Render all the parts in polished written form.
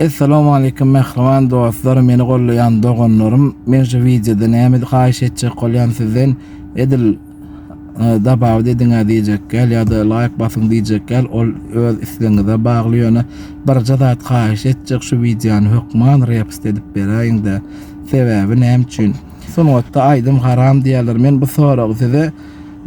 Essalamu aleýkum mähriban dostlar, meni gollaýan doganlarym. Men şu wideoda näme haýyş etjek bolýan sizden? Edil e, dabawt ediň-ä diýjek gel ýa-da laýk basyň diýjek gel, ol öz islegiňize bagly ýöne birje zat haýyş etjek şu wideony hökman repost edip beräýiň-de. Sebäbi näme üçin? Sungatda aýdym haram diýýärler. Men bu soragy size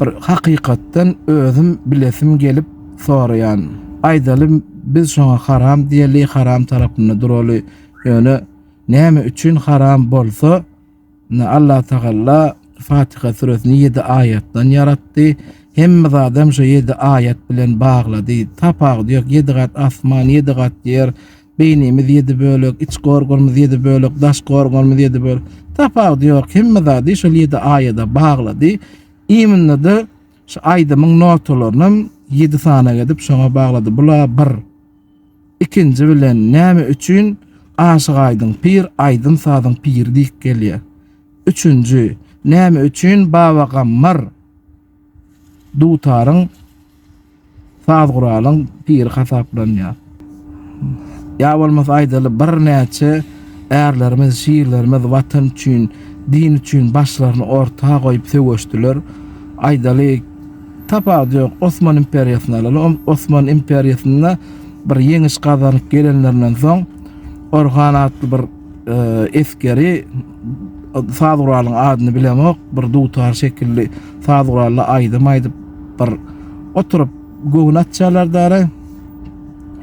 bir hakykatdan özüm bilesim gelip soraýan. Aýdaly biz şoňa haram diýeli, haram tarapynda duraly. Ýöne näme üçin haram bolsa, ine Allah Tagalla Fatiha süresini 7 aýatdan ýaratdy. Hemme zadam şo 7 aýat bilen baglady. Tapawudy ýok. 7 gat asman, 7 gat ýer, beýnimiz 7 bölek, içki organymyz 7 bölek, daşky organymyz 7 bölek. Tapawudy ýok. Hemme zady şol 7 aýada baglady. Iminde-de Şu aýdymyň notalarynam ýedi sanak edip şoňa baglady. Bula bir. Ikinji bilen näme üçin Aşyk Aýdyň pir aýdym-sazyň piri diýip gelýär. Üçünji, näme üçin Baba Gammar dutaryň saz guralyň piri hasaplanýar. Ýa bolmasa aýdaly birnäçe ärlerimiz, şirlerimiz watan üçin, din üçin başlaryny orta goýup söweşdiler. Aýdaly tapawudy ýok. Osman imperiýasyny alaly. Osman imperiýasynda bir ýeňiş gazanyp gelenlerinden soň Orhan atly bir e, esgeri saz guralyň adyny bilemok, bir dutar şekilli saz gurally aýdym aýdyp bir oturyp göwün açýarlar dara.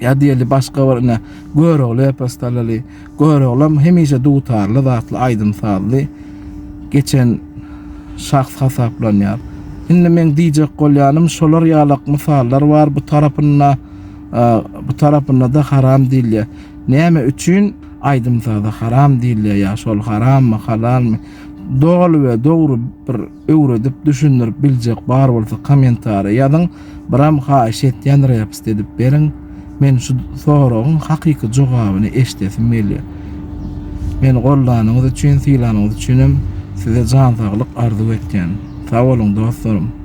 Ýa diýeli başga bir ine Görogly eposda alaly. Göroglam hemişe dutarly zatly aýdym-sazly geçen şahs hasaplanýar. Indi meň diýjek bolýanym şolar ýalak mysallar bar bu tarapynda bu tarapynda-da haram diýilýär. Näme üçin aýdym-saza haram diýilýär ýa şol harammy halalmy? Doly we dogry bir öwredip düşündirip biljek bar bolsa kommentariýa ýazyň biram haýyş etýän repost edip beriň men şu soragyň hakyky jogabyny eşdesim gelýär meni goldanyňyz üçin sylanyňyz üçinem size jan saglyk arzuw etýän sag boluň dostlarym.